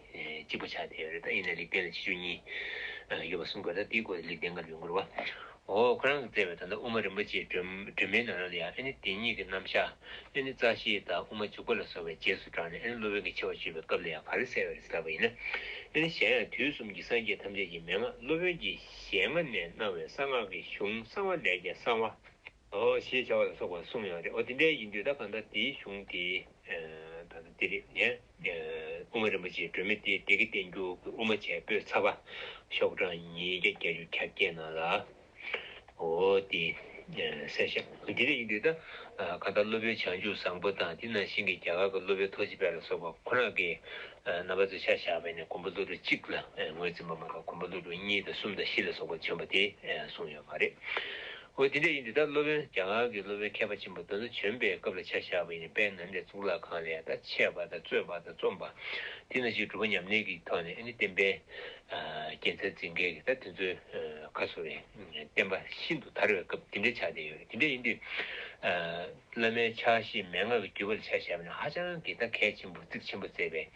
གཅིག་པ་ཆགས་བསྡད་ཡོད་རེད། ད་ཡིན་ན་ལེགས་ལྡན་ལ་ཆེ་ཆུང་གཉིས་ཡོད་པ་གསུང་དགོས། ད་དེའི་སྐོར་ལེགས་ལྡན་སྐབས་ཡོང་གི་རེད་བ། འོ་ཁོ་རང་གིས་མཛད་པའི་ད་ལྟ་དབུ་མ་རིན་པོ་ཆེའི་སྒྲོན་སྒྲོན་མེའི་ནང་ལ་ཡང་ཨ་ནི་དེ་ཉིད་ཀྱི་རྣམ་གཞག་ཨ་ནི་རྩ་ཤེ་དང་དབུ་མ་འཇུག་པ་ལ་སོགས་པའི་རྗེས་སུ་འབྲངས་ནས་ཨ་ནི་སློབ་དཔོན་གྱི་ཆེ་བ་ཞུས་པའི་སྐབས་ལ་ཡང་ག་རེ་གསལ་བ་རེད་ཟེར་ལབ་པ་ཡིན་ན། ཨ་ནི་གཞན་ཡང་དུས་གསུམ་གྱི་སངས་རྒྱས་ཐམས་ཅད་ཀྱི་མན་ངག་སློབ་དཔོན་གྱི་ཞལ་སྔ་ནས་གནང་བའི་གསང་སྔགས་ཀྱི་གཞུང་གསང་བ་ལས་ཀྱང་གསང་བ། ཨོ་ཞེས་བྱ་བ་ལ་སོགས་པ་གསུངས་ཡོད་རེད། ཨོ་དེ་འདྲ་ཡིན་དུས་ད་གང་ལྟར་དེའི་གཞུང་དེ་ད་ལྟ་དེ་རེད་ནས། དབུ་མ་རིན་པོ་ཆེའི་སྒྲོན་མེ་དེ་བདེ་སྐྱིད་བསྟན་འགྱུར་གྱི་དབུ་མ་བྱས་པོད་ཚ་བ་ཤོག་གྲངས་ཉིས་བརྒྱ་བརྒྱད་ཅུ་གྱ་བརྒྱད་ནང་ལ་ཨོ་དེ་གསལ་བཤད། དེ་འདྲ་ཡིན་དུས་ད་གང་ལྟར་སློབ་དཔོན་བྱང་ཆུབ་བཟང་པོ་དང་དེ་ནང་བཞིན་གྱི་རྒྱ་གར་གྱི་སློབ་དཔོན་ཐུགས་རྗེ་དཔལ་ལ་སོགས་པ་ཁོ་རང་གིས་རྣམ་པ་ཚོས་ཆ་བཞག་པ་ཡིན་ན་མགོན་པོ་ཀླུ་སྒྲུབ་གཅིག་ལ་ངོས་འཛིན་པ་མ་གཏོགས་མགོན་པོ་ཀླུ་སྒྲུབ་གཉིས་དང་གསུམ་དང་བཞི་ལ་སོགས་པ་བྱོན་པ་དེ་གསུངས་ཡོད་མ་རེད། འོ་དེ་འདྲ་ཡིན་དུས་ད་སློབ་དཔོན་རྒྱ་གར་གྱི་སློབ་དཔོན་མཁས་པ་ཆེན་པོ་དེ་ཚོ་བྱོན་པའི་སྐབས་ལ་ཆ་བཞག་པ་ཡིན་ན་དཔལ་ནཱ་ལེནྡྲའི་གཙུག་ལག་ཁང་ལ་ཡང་ད་འཆད་པ་དང་རྩོད་པ་དང་རྩོམ་པ། དེ་ནང་བཞིན་སྒྲུབ་པ་ཉམས་ལེན་གྱི་ཐོག་ནས་ཨ་ནི་བསྟན་པའི་རྒྱལ་མཚན་འཛིན་མཁན་གྱི་ད་དེ་ཚོའི་ཁ་སོ་རེད། བསྟན་པ་ཤིན་ཏུ་དར་བའི་སྐབས་དེ་འདྲ་ཆགས་བསྡད་ཡོད་རེད། དེ་འདྲ་ཡིན་དུས་བླ་མའི་ཕྱག་བཞེས་མན་ངག་གི་བརྒྱུད་པ་ལ་ཆ་བཞག་པ་ན་ཧ་ཅང་གི་ད་གལ་ཆེན་པོ་གཙིགས་ཆེན་པོ་བརྩིས་པས།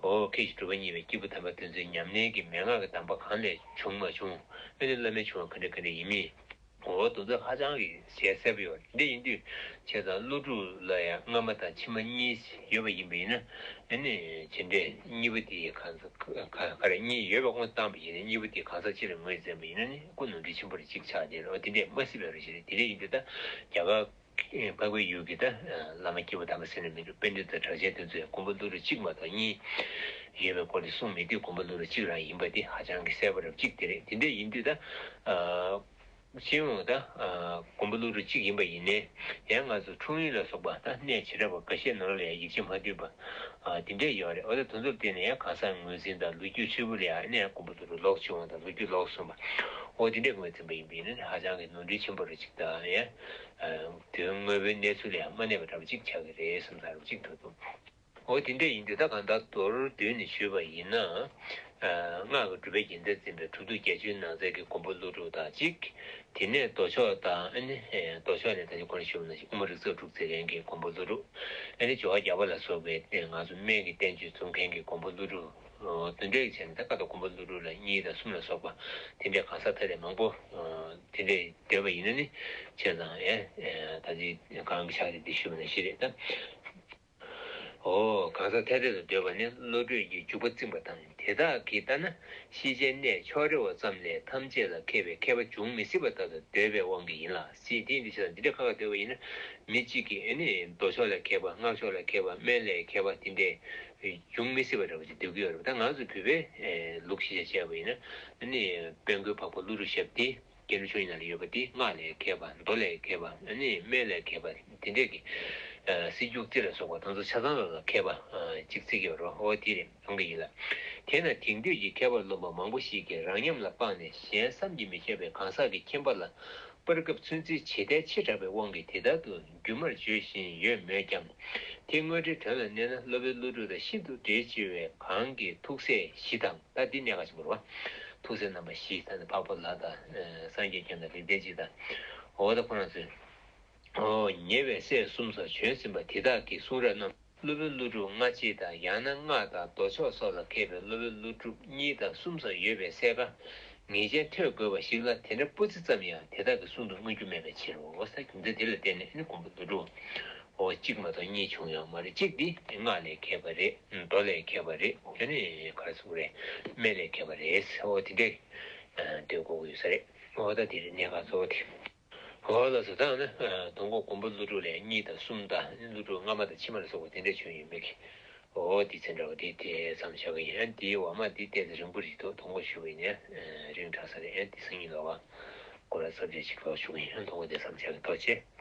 འོ་ཁྱེད་ཀྱི་སྒྲུབ་པ་གཉིས་པའི་སྐྱེས་བུ་དམ་པ་དེ་ཚོའི་ཉམས་ལེན་གྱི་མན་ངག་གི་གདམས་པ་གང་ལས་བྱུང་མ་བྱུང་། ཨ་ནི་བླ་མའི་བྱུང་བ་ག་འདྲ་ག་འདྲ་ཡིན་མིན། འོ་དེ་ཚོ་ཧ་ཅང་གི་ཞལ་གསལ་པོ་ཡོད་རེད། འདི་ཡིན་དུས་བྱས་ཙང་ཀླུ་སྒྲུབ་ལ་ཡང་སྔ་མ་དང་ཕྱི་མ་གཉིས་ཡོད་པ་ཡིན་པ་ཡིན་ན། ཨ་ནི་བྱེད་འབྲས་གཉིས་པོ་དེ་གང་ས་ག་ག་རེ་གཉིས་ཡོད་པ་དངོས་བཏང་པ་ཡིན་ན་གཉིས་པོ་དེ་གང་ས་ཅི་ལ་ངོས་འཛིན་པ་ཡིན་ན་ནི་ཁོ་ནོར་འཁྲུལ་ཆེན་པོ་རེ་གཅིག་ཆགས་བསྡད་རེད། འོ་དེ་འདྲས་མ་སྲིད་པའི་རེ་ཞིག་རེད། དེ་འདྲས་ཡིན་དུས་ད་རྒྱ་གར་འཕགས་པའི་ཡུལ་གྱི་ད་བླ་མ་སྐྱེས་བུ་དམ་པ་ཟེར་ན་མི་འདུག་པཎྜི་ཏ་གྲགས་ཅན་དེ་ཚོས་མགོན་པོ་ཀླུ་སྒྲུབ་གཅིག་མ་གཏོགས་གཉིས་ཡོད་པའི་སྐོར་དེ་གསུངས་མེད་དུས་མགོན་པོ་ཀླུ་སྒྲུབ་གཅིག་རང་ཡིན་པ་དེ་ཧ་ཅང་གི་གསལ་པོ་རབ་གཅིག་དེ་རེད། དེ་འདྲས་ཡིན་དུས་ད། སྤྱི་ཡོངས་ད། མགོན་པོ་ཀླུ་སྒྲུབ་གཅིག་ཡིན་པ་ཡིན་ནའི། ཡང་ང་ཚོ་འཁྲུངས་ཡུལ་ལ་སོགས་པ་ད་གནས་བྱེ་བྲག་པ་འགའ་ཤས་ནང་ལ་ཡང་ཡིག་ཆ་མ་འདུས་པ། དེ་འདྲས་ཡོད་རེད། འོ་ད་དེ་ཚོར་བརྟེན་ནས་ཡང་གང་ཟག་ངོས་འཛིན་དང་ལོ་རྒྱུས་ཧྲིལ་པོ་ལ་ཡང་ནས་མགོན་པོ་ཀླུ་སྒྲུབ་ལོག་བྱུང་བ་དང་ལོ་རྒྱུས་ལོག་སོང་བ། འོ་དེ་འདྲས་ངོས་འཛིན་པ་ཡིན་པ་ཡིན་ན་ཧ་ཅང་གི་ནོར་འཁྲུལ་ཆེན་པོ་རེ་ཅིག་དང་ཡང་། དོན་དངོས་པོའི་གནས་ཚུལ་ལ་ཡང་མ་གནས་པ་འདྲ་པོ་ཅིག་ཆགས་ཀྱི་རེད་བསམ་ས་རབ་ཅིག་འདུག་འདུག་འོ་དེ་འདྲས་ཡིན་དུས་ད་གང་ལྟར་མདོར་བསྡུས་ནས་ཞུས་པ་ཡིན་ན། སྔགས་ཀྱི་སྒྲུབ་པའི་རྒྱལ་མཚན་འཛིན་པའི་གྲུབ་ཐོབ་བརྒྱད་ཅུའི་ནང་ཚན་གྱི་མགོན་པོ་ཀླུ་སྒྲུབ་དང་གཅིག་དེ་ནས་མདོ་ཕྱོགས་དང་ཨ་ནི་མདོ་ཕྱོགས་ནས་ད་ཅི་གོང་ཞུས་པ་ནང་བཞིན་དབུ་མ་རིགས་གསར་དྲུག་མཛད་མཁན་གྱི་མགོན་པོ་ཀླུ་སྒྲུབ། ཨ་ནི་སྦྱོར་བ་རྒྱས་པ་ལ་སོགས་པའི་ང་ཚོ་སྨན་གྱི་བསྟན་བཅོས་རྩོམ་མཁན་གྱི་མགོན་པོ་ཀླུ་སྒྲུབ། དེ་འདྲས་བྱས་ནས་ད་ཀ་ཏོ་མགོན་པོ་ཀླུ་སྒྲུབ་ལ་གཉིས་དང་གསུམ་ལ་སོགས་པ་དེ་འདྲས་གང་ཟག་ཐ་དད་མང་པོ་དེ་འདྲས་འདོད་པ་ཡིན་ན་ནི་བྱས་ཙང་ཨེ་ད་ཅི་གང་གི་ཕྱག་དེ་འདི་ཞུས་པ་ནང་བཞིན་རེད་ད། འོ་གང་ཟག་ཐ་དད་དུ་འདོད་པ་ནི་བློ་གྲོས་ཀྱི་འཇུག་པ་བརྩིགས་པ་དང་དེ་དག་གིས་ལྟ་ན་ཤེས་བྱའི་གནས་ཕྱོགས་རེ་བ་ཙམ་ལས་ཐམས་ཅད་ལ་མཁས་པའི་མཁས་པ་འབྱུང་མི་སྲིད་པ་ལྟར་དུ་འདོད་པའི་དབང་གིས་ཡིན་ལ་སྲིད་དེ་འདི་བྱས་ཙང་འདི་འདྲ་ཁ་ཁ་འདོད་པ་ཡིན་ན་མི་གཅིག་གིས་ཨ་ནི་མདོ་ཕྱོགས་ལ་མཁས་པ་སྔགས་ཕྱོགས་ལ་མཁས་པ་སྨན་ལ་མཁས་པ་དེ་འདྲས་འབྱུང་མི་སྲིད་པ་འདྲ་པོ་ཅིག་འདོད་ཀྱི་ཡོད་རེད། ད་ང་ཚོ་བོད་པའི་ལུགས་གཞི་བྱས་པ་ཡིན་ན་ཨ་ནི་དཔལ་མགོན་འཕགས་པ་ཀླུ་སྒྲུབ་ཞབས་དེ། སྐྱེ་འགྲོ་ཆོས་ཉིད་ལ་ཡོད་པ་དེ་སྔགས་ལས་མཁས་པ་མདོ་ལས་མཁས་པ་ཨ་ནི་སྨན་ལས་མཁས་པ་དེ་འདྲས་ཀྱི་སྲིད་རྒྱུ་རྩི་ལ་སོགས་པ་དེ་ཚོ་ཆ་ཚང་ལ་མཁས་པ་གཅིག་བརྩི་གི་ཡོད་རེད། འོ་དེ་རེད་ཡོང་གི་ཡིན་ལ། དེས་ན་དེང་དུས་ཀྱི་མཁས་པ་རློམ་པ་མང་པོ་ཞིག་གིས་རང་ཉམས་ལ་དཔག་ནས་གཞན་བསམ་གྱིས་མི་ཁྱབ་པའི་གང་ཟག་གི་མཁྱེན་པ་ལ་པར་སྐབས་ཚོད་འཛིན་ཇི་ལྟར་ཆེ་དྲགས་པའི་དབང་གིས་དེ་ལྟར་དུ་སྒྱུ་མར་བརྗོད་བཞིན་ཡོད་མོད་ཀྱང་། དེ་དངོས་འབྲེལ་དོན་ལ་གནས་ན་སློབ་དཔོན་ཀླུ་སྒྲུབ་དང་ཤིན་ཏུ་འབྲེལ་ཆེ་བའི་གང་གི་ཐུགས་སྲས་བཞི་དང་། ད་འདི་གནད་འགག་ཆེན་པོ་རེད་བ། ཐུགས་སྲས་རྣམ་པ་བཞི་ད་ནི་འཕགས་པ་ལྷ་དང་། ཨ་སངས་རྒྱས་བསྐྱངས་དང་ལེགས་ལྡན་འབྱེད་དང་། འོ་ད་ཁོ་རང་ཚོས། ཨོ་ཉེ་བའི་སྲས་གསུམ་སོགས་བྱོན་ཟིན་པ་དེ་དག་གི་གསུང་རབ་རྣམས་སློབ་དཔོན་ཀླུ་སྒྲུབ་སྔ་ཕྱི་དང་ཡང་ན་སྔགས་དང་མདོ་ཕྱོགས་སོགས་ལ་མཁས་པའི་སློབ་དཔོན་ཀླུ་སྒྲུབ་གཉིས་དང་གསུམ་སོགས་ཡོད་པའི་གསལ་ཁ་ངེས་ཅན་ཐོས་དགོས་པ་ཞིག་ལ་དེ་འདྲ་སྤུ་རྩེ་ཙམ་ཡང་དེ་དག་གི་གསུང་དུ་མངོན་རྒྱུ་མེད་པའི་ཕྱིར་རོ། ས་རྒྱུ་མཚན་དེ་ལ་བརྟེན་ནས་ནི་མགོན་པོ་ཀླུ་སྒྲུབ་ཨོ་གཅིག་མ་གཏོགས་གཉིས་བྱུང་ཡོད་མ་རེད། གཅིག་འདི་སྔགས་ལས་མཁས་པ་རེད། མདོ་ལས་མཁས་པ་རེད། ཨ་ནི་ག་རེ་ཟེར་དགོས་རེད། སྨན་ལས་མཁས་པ་རེད། ཨོ་དེ་འདྲས་འདོད་དགོས་ཀྱི་ཡོད་ས་རེད། ཨོ་ད་དེ་རེད་གནད་འགག་གཙོ་བོ་དེ། ཨོ་ལགས་སོ། ད་ནི་དང་པོ་མགོན་པོ་ཀླུ་སྒྲུབ་ལས་གཉིས་དང་གསུམ་དང་ཀླུ་སྒྲུབ་སྔ་མ་དང་ཕྱི་མ་ལ་སོགས་པ་དེ་འདྲས་བྱུང་ཡོད་མེད་ཀྱི། ཨོ་དེ་ཚན་འདྲ་བ་དེ་དེ་ཙམ་བཞག་གི་ཡིན། ཨ་ནི་དེའི་འོག་མ་དེ་ཏོག་ཙམ་རིང་པོ་རེད་འདུག་དང་པོ་ཞུ་བ་ཡིན་ན་རིང་དྲགས་ས་རེད། ཨ་ནི་དེ་སང་ཉིན་ལོག་པ་སྐོར་ར་ཚབ་བྱས་ཅིག་ལོག་ཞུ་གི་ཡིན། ཨ་ནི་དང་པོ་དེ་ཙམ་བཞག་གི། ཐུགས་རྗེ་ཆེ།